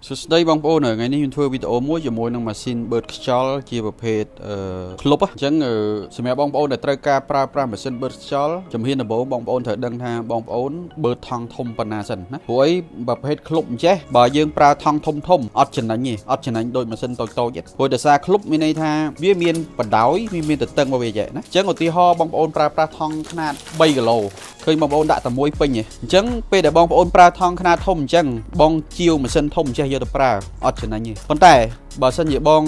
សួស្តីបងប្អូនថ្ងៃនេះខ្ញុំធ្វើវីដេអូមួយជាមួយនឹងម៉ាស៊ីនបឺតខ្យល់ជាប្រភេទអឺក្លុបអញ្ចឹងសម្រាប់បងប្អូនដែលត្រូវការប្រើប្រាស់ម៉ាស៊ីនបឺតខ្យល់ជំហានដំបូងបងប្អូនត្រូវដឹងថាបងប្អូនបឺតថង់ធំប៉ុណ្ណាសិនណាព្រោះអីប្រភេទក្លុបអញ្ចេះបើយើងប្រើថង់ធំធំអត់ចំណេញទេអត់ចំណេញដូចម៉ាស៊ីនតូចតូចទេព្រោះដោយសារក្លុបមានន័យថាវាមានបណ្ដោយវាមានទទឹងរបស់វាចេះណាអញ្ចឹងឧទាហរណ៍បងប្អូនប្រើប្រាស់ថង់ខ្នាត3គីឡូឃើញបងប្អូនដាក់តែមួយពេញទេអញ្ចឹងពេលដែលបងប្អូនប្រើថង់ខ្នាតធំអញ្ចឹងបងជាវម៉ាស៊ីនធំចេះយកទៅប្រើអត់ចំណេញទេប៉ុន្តែបើសិនជាបង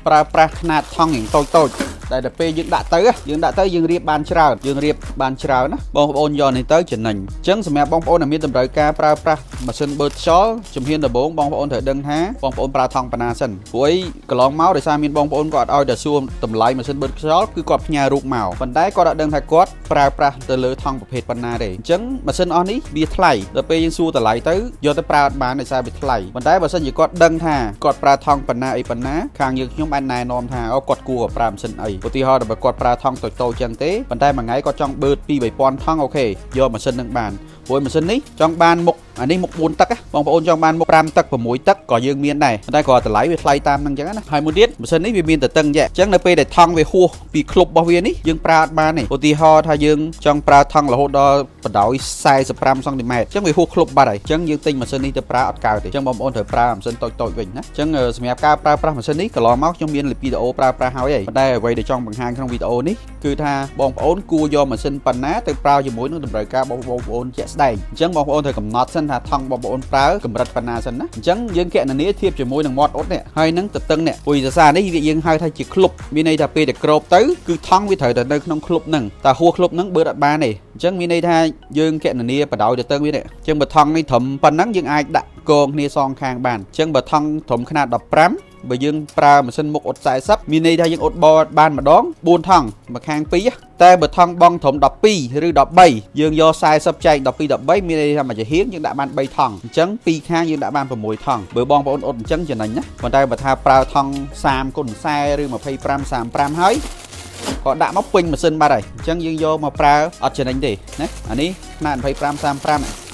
ប្រើប្រាស់ខ្នាតថង់យ៉ាងតូចតូចដែលដល់ពេលយើងដាក់ទៅយើងដាក់ទៅយើងរៀបបានច្រើនយើងរៀបបានច្រើនណាបងប្អូនយកនេះទៅចំណេញអញ្ចឹងសម្រាប់បងប្អូនដែលមានតម្រូវការប្រើប្រាស់ម៉ាស៊ីនបឺតខ្យល់ជំហានដំបូងបងប្អូនត្រូវដឹងថាបងប្អូនប្រើថង់ប៉ុណ្ណាសិនព្រោះអីកន្លងមកដោយសារមានបងប្អូនគាត់ឲ្យតែសួរតម្លៃម៉ាស៊ីនបឺតខ្យល់គឺគាត់ផ្ញើរូបមកប៉ុន្តែគាត់អត់ដឹងថាគាត់ប្រើប្រាស់ទៅលើថង់ប្រភេទប៉ុណ្ណាទេអញ្ចឹងម៉ាស៊ីនអស់នេះវាថ្លៃដល់ពេលយើងសួរតម្លៃទៅយកទៅប្រើអត់បានដោយសារវាថ្លៃប៉ុន្តែបើសិនជាគាត់ដឹងថាគាត់ប្រើថង់ប៉ុណ្ណាអីប៉ុណ្ណាខាងយើងខ្ញុំបានណែនាំថាអូគាត់គួរប្រើម៉ាស៊ីនអីឧទាហរណ៍ដល់បើគាត់ប្រើថង់តូចតូចចឹងទេប៉ុន្តែមួយថ្ងៃគាត់ចង់បឺត2 3000ថង់ OK យកម៉ាស៊ីននឹងបានព្រោះម៉ាស៊ីននេះចង់បានមុខអានេះមុខ4ទឹកបងប្អូនចង់បានមុខ5ទឹក6ទឹកក៏យើងមានដែរប៉ុន្តែគ្រាន់តម្លៃវាថ្លៃតាមនឹងចឹងណាហើយមួយទៀតម៉ាស៊ីននេះវាមានតតឹងចឹងអញ្ចឹងនៅពេលដែលថង់វាហួសពីក្លុបរបស់វានេះយើងប្រើអត់បានទេឧទាហរណ៍ថាយើងចង់ប្រើថង់រហូតដល់បណ្ដោយ45សង់ទីម៉ែត្រអញ្ចឹងវាហួសក្លុបបាត់ហើយអញ្ចឹងយើងទិញម៉ាស៊ីននេះទៅប្រើអត់កើតទេអញ្ចឹងបងប្អូនត្រូវប្រើម៉ាស៊ីនតូចៗវិញណាអញ្ចឹងសម្រាប់ការប្រើប្រាស់ម៉ាស៊ីននេះកន្លងមកខ្ញុំមានវីដេអូប្រើប្រាស់ហើយហើយប៉ុន្តែអ្វីដែលចង់បង្ហាញក្នុងវីដេអូនេះគឺថាបងប្អូនគួរយកម៉ាស៊ីនប៉ុណ្ណាទៅប្រើជាមួយនឹងតម្រូវការរបស់បងប្អូនជាក់ស្ដែងអញ្ចឹងបងប្អូនត្រូវកំណត់សិនថាថង់បងប្អូនប្រើកម្រិតប៉ុណ្ណាសិនណាអញ្ចឹងយើងកណនាធៀបជាមួយនឹងមាត់អ៊ុតនេះហើយនឹងទទឹងនេះពុយសរសើរនេះវាយើងហៅថាជាក្លុបមានន័យថាពេលដែលក្របទៅគឺថង់វាត្រូវតែនៅក្នុងក្លុបហ្នឹងតែហួសក្លុបហ្នឹងបឺតអត់បានទេអញ្ចឹងមានន័យថាយើងកណនាបដោយទទឹងវានេះអញ្ចឹងបើថង់នេះត្រឹមប៉ុណ្ណឹងយើងអាចដាក់កងគ្នាសងខាងបានអញ្ចឹងបើថង់ត្រឹមខ្នាត15បើយើងប្រើម៉ាស៊ីនមុខអ៊ុត40មានន័យថាយើងអ៊ុតបបានម្ដង4ថង់មួយខាង2តែបើថង់បងត្រឹម12ឬ13យើងយក40ចែក12 13មានន័យថាមួយចំហៀងយើងដាក់បាន3ថង់អញ្ចឹង2ខាងយើងដាក់បាន6ថង់បើបងប្អូនអ៊ុតអញ្ចឹងចំណេញណាប៉ុន្តែបើថាប្រើថង់30គុណ40ឬ25 35ហើយក៏ដាក់មកពេញម៉ាស៊ីនបាត់ហើយអញ្ចឹងយើងយកមកប្រើអត់ចំណេញទេណាអានេះខ្នាត25 35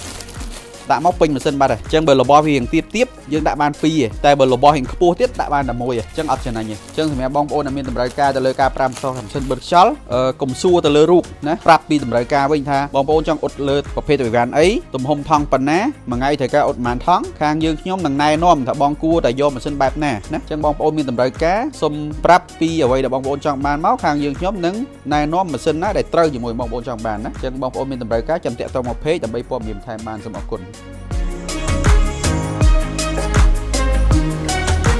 ដាក់មកពេញម៉ាស៊ីនបាត់ហើយអញ្ចឹងបើរបស់វារៀងទៀបទៀបយើងដាក់បាន2ឯងតែបើរបស់រៀងខ្ពស់ទៀតដាក់បានតែ1ឯងអញ្ចឹងអត់ចំណេញទេអញ្ចឹងសម្រាប់បងប្អូនដែលមានតម្រូវការទៅលើការប្រាំសោះម៉ាស៊ីនបឺតខ្យល់កុំសួរទៅលើរូបណាប្រាប់ពីតម្រូវការវិញថាបងប្អូនចង់អ៊ុតលើប្រភេទអីវ៉ាន់អីទំហំថង់ប៉ុណ្ណាមួយថ្ងៃត្រូវការអ៊ុតប៉ុន្មានថង់ខាងយើងខ្ញុំនឹងណែនាំថាបងគួរតែយកម៉ាស៊ីនបែបណាណាអញ្ចឹងបងប្អូនមានតម្រូវការសូមប្រាប់ពីអ្វីដែលបងប្អូនចង់បានមកខាងយើងខ្ញុំនឹងណែនាំម៉ាស៊ីនណាដែលត្រូវជាមួយបងប្អូនចង់បានណាអញ្ចឹងបងប្អូនមានតម្រូវការចាំតាក់ទងមក page ដើម្បីព័ត៌មានបន្ថែមបានសូមអរគុណ។